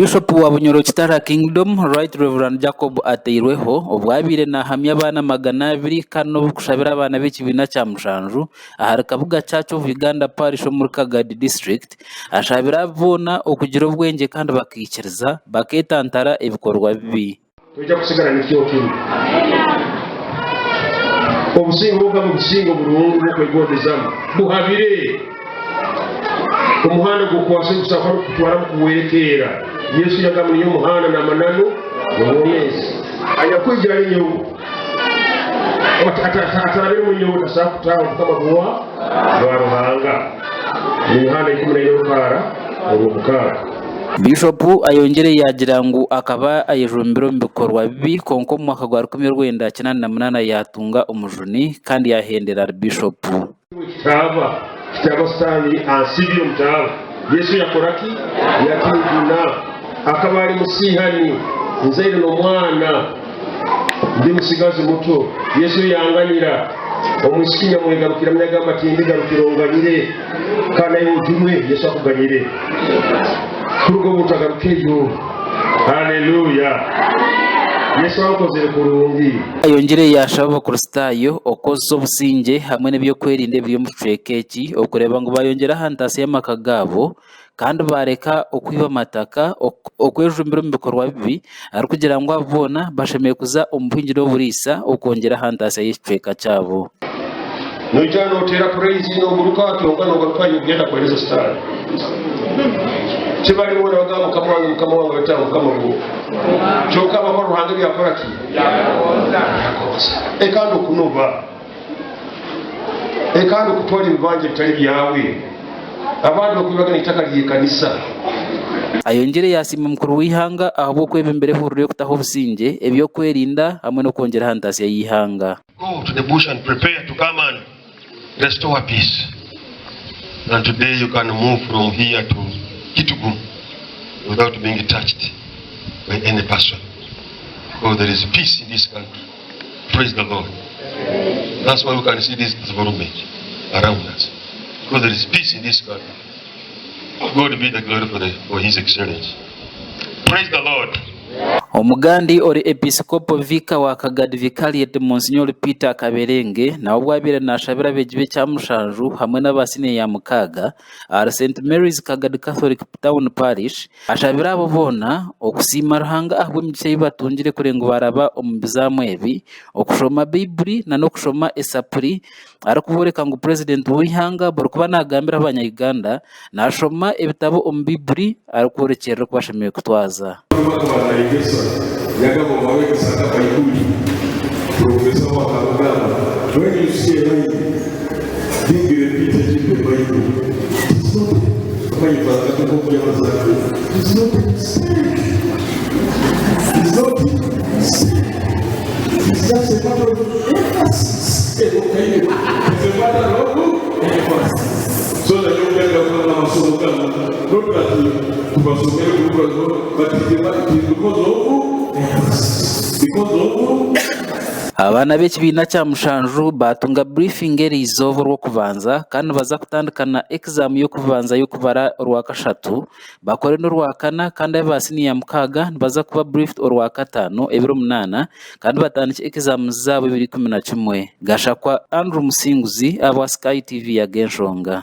Bishopu wa Bunyoro Kitara Kingdom, Right Rev Jacob Ateirweho obu abaire nahamya abaana 200 kandi n'obukushabira abaana b'ekibiina kya mushanju ahari Kabuga Church of Uganda Parish omuri Kagadi District, ashabire abo boona okugira obwengye kandi bakaikiriza baketantara ebikorwa bibi. Toija kusigara nikyo kimwe. Obusinge obu obusinge oburungi bw'okwegondezamu buhabire. Omuhanda gukwase gusakwa kutwara mukuwerekeera. Yesu yagamba niyo muhanda n'amananu n'obwomeezi. Anyakwija ali nyowe atarabire omuli nyowe tasobola kutaaha omu bukama bwa Ruhanga. Ni Yohaana 14 orukaara orw'omukaaga. Biishopu ayongyire yaagira ngu akaba ayejumbire omu bikorwa bibi kwonka omu mwaka gwa 1988 yaatunga omujuni kandi yaahendera ari biishopu. Ekitaaba, kitaaba Sitaani ansibire omu taaba. Yesu yakora ki? Yakinjuna. Akaba ali musiihani, nzaire n'omwana, ndi musigazi muto. Yesu yanganyira. Omwisiki nyamwegarukiramu yagamba, Tindigarukira onganyire. Kandi naiwe ojunwe, Yesu akuganyire. Kuruga obu otagarukeyo. Haleluya! Yesu ankozere kurungi. Ayongyire yaashaba Abakristaayo okukozesa obusingye hamwe n'eby'okwerinda ebiri omu kicweka eki okureeba ngu baayongyera aha ntaasya y'amaka gaabo kandi baareka okwiba amataka, okwejumbira omu bikorwa bibi arikugira ngu abo boona bashemereire kuza omu buhingi n'oburiisa okwongyera aha ntaasya y'ekicweka kyabo. Noija noteera praise noguruka kyonka nogaruka ogenda kuhereza sitaani. Tibali boona bagamba mukama wange mukama wange bataaha mukama gwo. Kyonka abakora Ruhanga ebyakora ki? Byagonza. Ekandi okunoba. Ekandi okutwara ebibanja ebitali byawe. Abandi bakwibaga n'eitaka ly'ekanisa. Ayongyire yaasiima mukuru w'eihanga ahabw'okwebembera ehururu y'okutaho obusingye, eby'okwerinda hamwe n'okwongyera aha ntaasya y'eihanga. Go to the bush and prepare to come and restore peace and today you can move from here to Kitgum without being touched by any person because there is peace in this country. Praise the Lord. That's why we can see this development around us. Because there is peace in this country. God be the glory for, the, for his excellence. Praise the Lord. Omugandi ori Episikopo Vicar wa Kagadi Vicariate Monsignor Peter Kaberenge nawe obu abaire nashabira abeegi b'ekyamushanju hamwe n'aba siniya ya mukaaga ahari St Mary's Kagadi Catholic Town Parish Ashabire abo boona okusiima Ruhanga ahabw'emigisha ei batungire kureba ngu baaraba omu bizaamu ebi, okushoma Baiburi n'okushoma esapuri arikubooreka ngu Purezidenti w'eihanga buri kuba naagambira abanya Uganda naashoma ebitabo omu Baiburi arikworekyerera oku bashemereire kutwaza. Abaana b'ekibiina kya mushanju baatunga burifingi eriizooba orw'okubanza kandi nibaza kutandika na ekizaamu y'okubanza y'okubara orwakashatu bakore n'orwakana kandi aba siniya mukaaga nibaza kuba burifudi orwakataano ebiro munaana kandi batandikye ekizaamu zaabo ebiro 11. Gashakwa Andrew Musinguzi ahabwa Sky TV Ag'enshonga.